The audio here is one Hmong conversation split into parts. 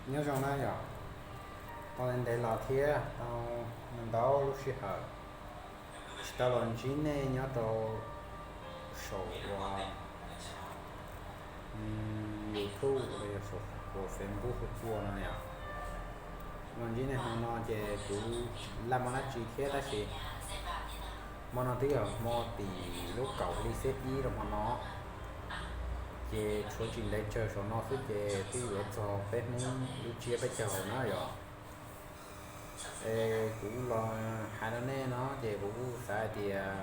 Nyob zoo na yom, tau ntev los thiab tau ntau lub sij hawm tsis tau los ntsib nej nyob rau saum ua YouTube los yog saum ua Facebook hu tua no yom. Los ntsib nej hmo no ces kuv laj mob dab tsi thiab tab sis hmo no twb yog hmo tim lub kaum hli xiab ib rau hmo no, ces tshuav tsis ntev tsawg saum no xwb ces twb yuav txog peb hnub lub tsiab peb caug na yom. Es kuv los hais rau nej no ces kuv kuj xav hais tias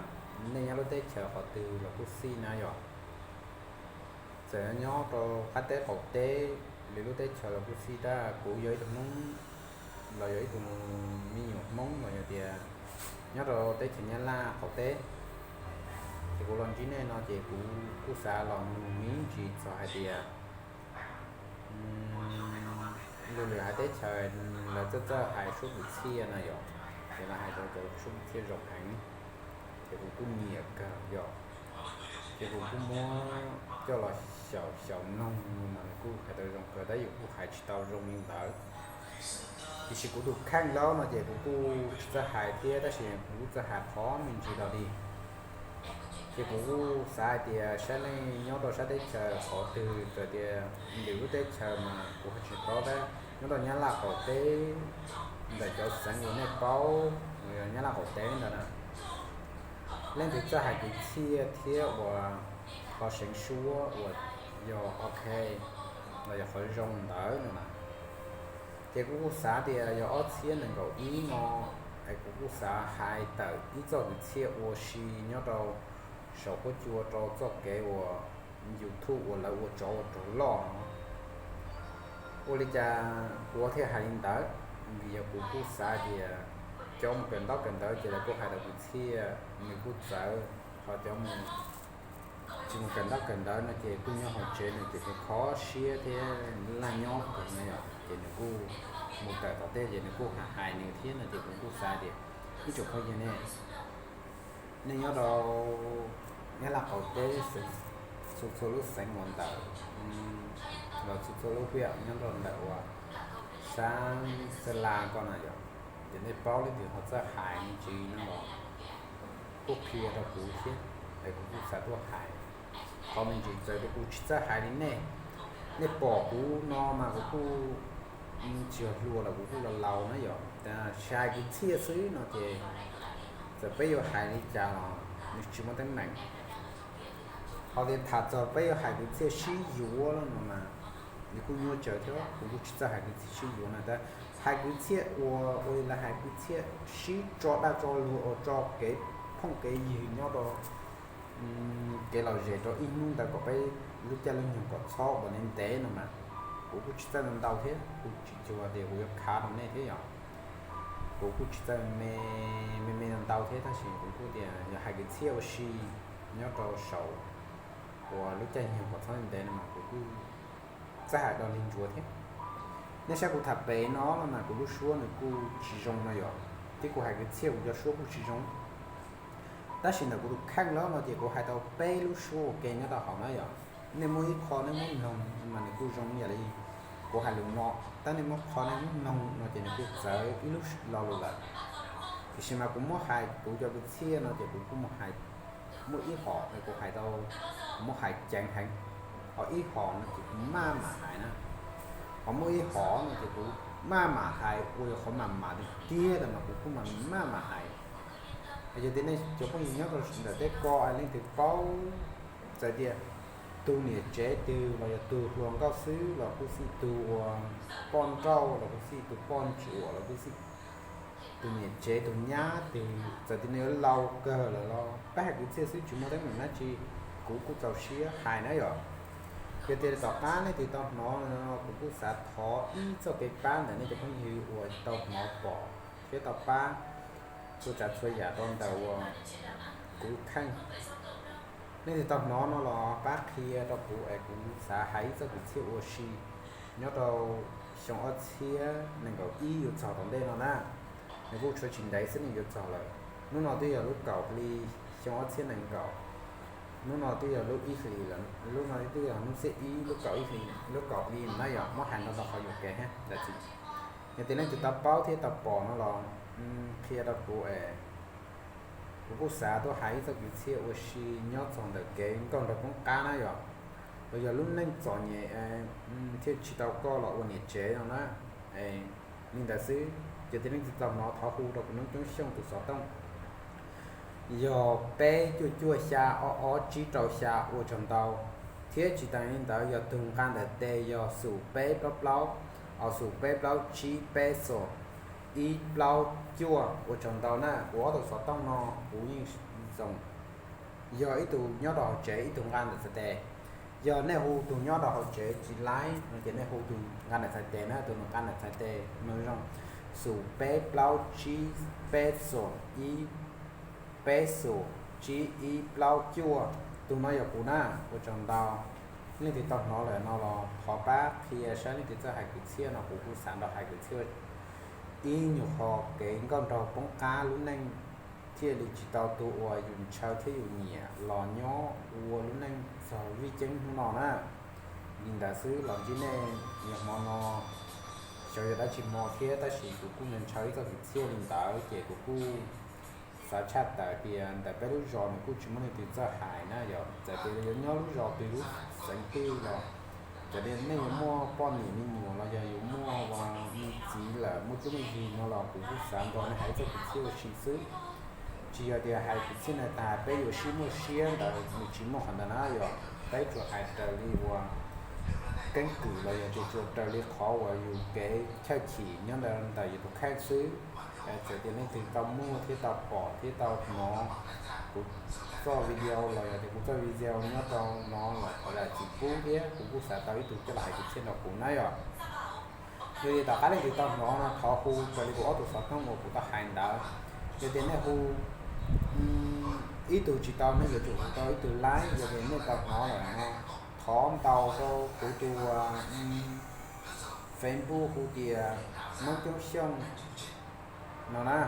nej nyob lub teb chaws qhov twg los kuj xij na yom. Txawm nyob rau qab teb qaum teb, lwm lub teb chaws los kuj xij, tab kuv yog ib tug Hmoob los yog ib tug me nyuam Hmoob los yog tias nyob rau teb chaws Nyab Laj qaum teb, ces kuv los ntsib nej no ces kuv kuj xav los nug me ntsis txog hais tias luag lwm haiv teb chaws lawv txawj txawj hais suab kwv txhiaj no yom, ces lawv hais rau cov suab kwv txhiaj zoo heev, ces kuv kuj nyiam kawg yom. Ces kuv kuj muab coj los xyaum xyaum mloog mas nws kuj hais tau zoo kawg tab yus kuj hais tsis tau zoo li ntawd. Tiam sis kuv tus kheej laub no ces kuv kuj tsis txawj hais thiab tab sis kuv kuj txawj hais qhov me ntsis los li. Ces kuv kuj xav hais tias saib leej nyob rau sab teb chaws qhov twg, txawm tias lwm lub teb chaws mas kuv hais tsis paub tab nyob rau Nyab Laj qaum teb, ntawm cov xeev uas nej paub uas yog Nyab Laj qaum teb ntawd na, leej twg txawj hais kwv txhiaj thiab uas qhov seev suab uas yog ok los yog qhov zoo ntawd no na. Ces kuv kuj xav tias yog ob txhiab nees nkaum ib no es kuv kuj xav hais tawm ib txoj kwv txhiaj ua si nyob rau saum huab cua rau txoj kev uas YouTube uas lawv ua tsov ua rog loj no. Ua li cas kuv thiaj hais li ntawd? Vim yog kuv kuj xav tias cov mus kawm ntaub kawm ntawv ces lawv kuj hais tau kwv txhiaj nws kuj txawv, ho cov mus tsis mus kawm ntaub kawm ntawv no ces kuj nyob hauv tsev nws ces kuj khov siab thiab laj nyob kawg no yom, ces nws kuj mus kawm tom tej ces nws kuj hais hais nws thiab no ces kuv kuj xav tias ib tsoom phooj ywg nej, nej nyob rau Nyab Laj qaum teb, txhua txhua lub xeev uas ntawm los txhua txhua lub hiam nyob rau ntawm uas sab Xeeb Las ko na yom, ces nej paub leej twg ho txawj hais me ntsis no los kuj qhia rau kuv thiab es kuv kuj xav tuaj hais. Qhov me ntsis txawm tias kuv tsis txawj hais li nej, nej pom kuv no mas kuv kuj tsis yog hluas los kuv kuj laus laus na yom, tsis hais kwv txhiaj xwb no ces txawm peb yuav hais li cas los nws tsis muaj teeb meem. Ho tias tham txog peb yuav hais kwv txhiaj sib yuav no mas nws kuj nyuaj tsawv thiab, kuv kuj tsis txawj hais kwv txhiaj sib yuav na tab hais kwv txhiaj ua ua li lawv hais kwv txhiaj sib tso daj tso luag uas tso kev phooj kev ywg nyob rau kev lom zem rau ib hnub ntawd kom peb lub caij lub nyoog kom txhob ua ntev ntev no mas kuv kuj tsis txawj ntau thiab kuv tsis cuag tias kuv yuav khav rau nej thiab yom. Kuv kuj tsis txawj me me me ntau thiab tab sis kuv kuj tias yog hais kwv txhiaj ua si nyob rau saum uas lub caij nyoog kom txhob ntev no mas kuv kuj txawj hais do li ntsuav thiab. Nej saib kuv tham pem no los mas kuv lub suab nws kuj tsis zoo no yom, thiab kuv hais kwv txhiaj kuv cov suab kuj tsis zoo. Tab sis ntawm kuv tus kheej lawm no ces kuv hais tau peb lub suab ua ke nyob rau hauv na yom. Nej muab ib qho nej muab mloog mas nws kuj zoo ib yam li kuv hais lus no, tab nej muab qho nej muab mloog no ces nws kuj txawv ib lub lo lus lawm. Tiam sis mas kuv muab hais kuv cov kwv txhiaj no ces kuv kuj muab hais, muaj ib hom no kuv hais tau, kuv muab hais ceev heev, ho ib hom no ces kuv maj mam hais na, ho muaj ib hom no ces kuv maj mam hais ua yog qhov mam mam tiag tiag los mas kuv kuj maj mam hais. Yog tias nej cov phooj ywg nyob rau ntawm teb ko leej twg paub, txawm tias tus niam tsev twg los yog tus hluas nkauj xwb los kuj xij, tus uas poj nrauj los kuj xij, tus poj ntsuam los kuj xij, tus niam tsev tus nyab twg, txawm tias nws yuav laus kawg lawm los peb hais kwv txhiaj xwb tsis muaj teeb meem dab tsi, kuv kuj txaus siab hais na yom. Yog tias tom qab leej twg tau hnov no kuv kuj xav thov ib txoj kev pab ntawm nej cov phooj ywg uas tau hnov pom thiab tau pab txhua tsav txhua yam rau ntawm uas kuv kheej. Leej twg tau hnov no los pab qhia rau kuv es kuv xav hais ib txoj kwv txhiaj ua si nyob rau xyoo ob txhiab nees nkaum ib yuav txog tom ntej no na. Nws kuj tshuav tsis ntev xwb nws yuav txog lawm. Hnub no twb yog lub kaum hli xyoo ob txhiab nees nkaum. Hnub no twb yog lub ib hlis lawm, lub no twb yog hnub xiab ib lub kaum ib hlis, lub kaum hli na yog muab hais nrog rau qhov yuam kev thiab ntawm txiv. Yog tias leej twg tau paub thiab tau pom no los qhia rau kuv es kuv kuj xav tuaj hais ib txoj kwv txhiaj ua si nyob txog ntawm kev nkauj nraug poob qab na yog, los yog lub neej txom nyem thiaj tsis tau koj los ua niam tsev no na. Li ntawd xwb, yog tias leej twg tau hnov thov hu rau kuv Noob Coob Xyooj tus xov tooj yog peb cuaj cuaj xya ob ob tsib rau xya, ua tsaug ntau. Thiab tsis tas li ntawd yog tus nqa ntawm tes yog xum peb plaub plaub, xum peb plaub tsib peb xom ib plaub cuaj, ua tsaug ntau na. Kuv ob tug xov tooj no kuv yeej zoo, yog ib tug nyob rau hauv tsev ib tug nqa ntawm txhais tes. Yog nej hu tus nyob rau hauv tsev tsis laib no ces nej hu tus nqa ntawm txhais tes na, tus nqa ntawm txhais tes no zoo, xum peb plaub tsib peb xom ib peb xom tsib ib plaub cuaj, tus no yog kuv na. Ua tsaug ntau. Leej twg tau hnov lawm no los thov pab qhia saib leej twg txawj hais kwv txhiaj no, kuv kuj xav nrog hais kwv txhiaj ib nyuag qho kev nkauj nraug poob qab lub neej thiaj li tsis tau tus uas yus ntshaw thiab yus nyiam los nyob ua lub neej txog vij ceeb hnub no na. Li ntawd xwb los ntsib nej niaj hmo no, xyov yog dab tsi hmo thiab tab sis kuv kuj ntshaw ib txoj kwv txhiaj li ntawd ces kuv kuj xav tshaj tawm tias ntawm peb lub zos nws kuj tsis muaj leej twg txawj hais na yog. Txawm tias yuav nyob lub zos twg lub xeev twg los, txawm tias nej yuav muaj poj niam me nyuam los yog yuav muaj ua me txiv lawm muaj cuab muaj yig no los kuv kuj xav nrog nej hais ib txoj kwv txhiaj ua si xwb. Tsis yog tias hais kwv txhiaj no tas peb yuav sib muaj siab ntawd, nws tsis muaj qhov ntawd na yog. Peb tsuas hais raws li uas keeb kwm los yog tias tsuas raws li qhov uas yus kev chawj chim nyob ntawm yus tus kheej xwb. Txawm tias leej twg tau muaj thiab tau pom thiab tau hnov kuv txoj video los yog tias kuv txoj video nyob rau no los thov zam txim pub thiab kuv kuj xav tau ib tug coj los hais kwv txhiaj nrog kuv na yog. Yog li tom qab leej twg tau hnov no thov hu raws li kuv ob tug xov tooj uas kuv tau hais ntawd. Yog tias nej hu ib tug tsis tau nej yuav tsum hu tau ib tug laib. Yog tias nej tau hnov lawm no thov ntaus rau kuv tus Facebook hu tias Noob Coob Xyooj no na.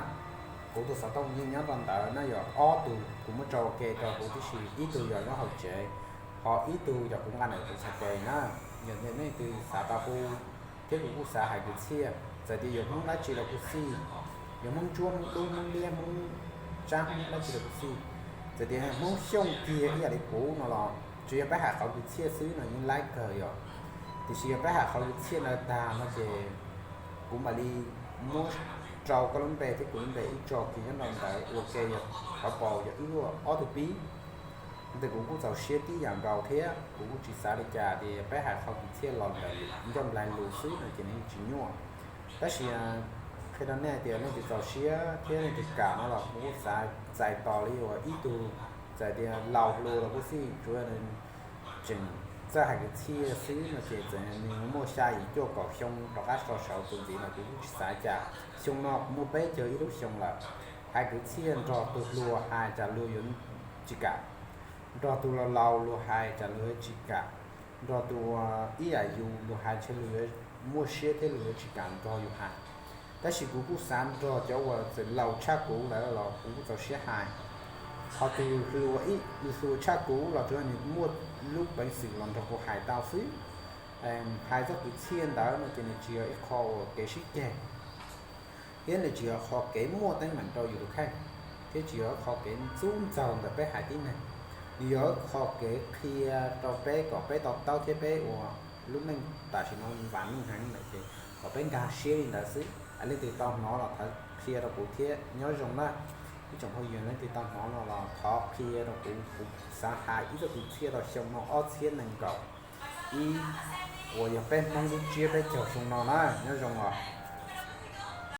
Kuv tus xov tooj yeej nyob rau ntawd na yog. Ob tug kuv muab tso ua ke rau kuv tib si, ib tug yog nyob hauv tsev, ho ib tug yog kuv nqa ntawm tus txhais tes na. Yog tias nej leej twg xav tau hu thiab kuv kuj xav hais kwv txhiaj, txawm tias yuav Hmoob dab tsi los kuj xij, yuav Hmoob Ntsuab, Hmoob Dub, Hmoob Liab, Hmoob Tsab, Hmoob dab tsi los kuj xij, txawm tias Hmoob Xyooj kiag ib yam li kuv no los tsuas yog peb hais qhov kwv txhiaj xwb no yeej laib kawg yog. Tiam sis yog peb hais qhov kwv txhiaj ntawd tag no ces kuv mam li muab rau koj lub npe thiab kuv lub npe ib tso kiag nyob rau ntawd ua ke yog qhov paus yog wb luaj ob tug pib. Ntawm kuv kuj txaus siab tib yam nkaus thiab kuv kuj tsis xav li cas tias peb hais qhov kwv txhiaj los ntawm ncauj nplaig lus xwb no ces nws yeej tsis nyuaj. Tab sis qhia rau nej tias leej twg txaus siab thiab leej twg kam no los kuv kuj xav txais tos li uas ib tug, txawm tias laus hluas los kuj xij, tsuav tseem txawj hais kwv txhiaj xwb no ces txawm nws muaj xya yim cuaj kaum xyoo rov qab so saud txuas ntxiv no kuv kuj tsis xav cas. Xyoo no kuv muaj peb caug ib lub xyoo lawm. Hais kwv txhiaj nrog tus hluas hais tsam luag yuav tsis kam, nrog tus laus laus luag hais tsam luag yuav tsis kam, nrog tus ib yam yus luag hais ntshe luag yuav muaj siab thiab luag yuav tsis kam nrog yus hais. Tab sis kuv kuj xav nrog cov uas txawm laus tshaj kuv lawm los kuv kuj txaus siab hais. Ho tus hluas ib hluas tshaj kuv los tsuav nws muaj lub peev xwm los nrog kuv hais tau xwb. Hais txoj kwv txhiaj ntawd no ces nws tsis yog ib qho uas kev sib ceg, thiab nws tsis yog qho kev muaj teeb meem rau yus tus kheej, thiab tsis yog qho kev ntxub ntxaug ntawm peb haiv tib neeg. Nws yog qho kev qhia rau peb kom peb to taub thiab peb ua lub neej tam sim no vam meej heev lawm ces kom peb nkag siab li ntawd xwb. Leej twg tau hnov los thov qhia rau kuv thiab nyob zoo na. Ib tsoom phooj ywg leej twg tau hnov no los thov qhia rau kuv, kuv xav hais ib txoj kwv txhiaj rau xyoo no ob txhiab nees nkaum ib uas yog peb Hmoob lub tsiab peb caug xyoo no na. Nyob zoo os.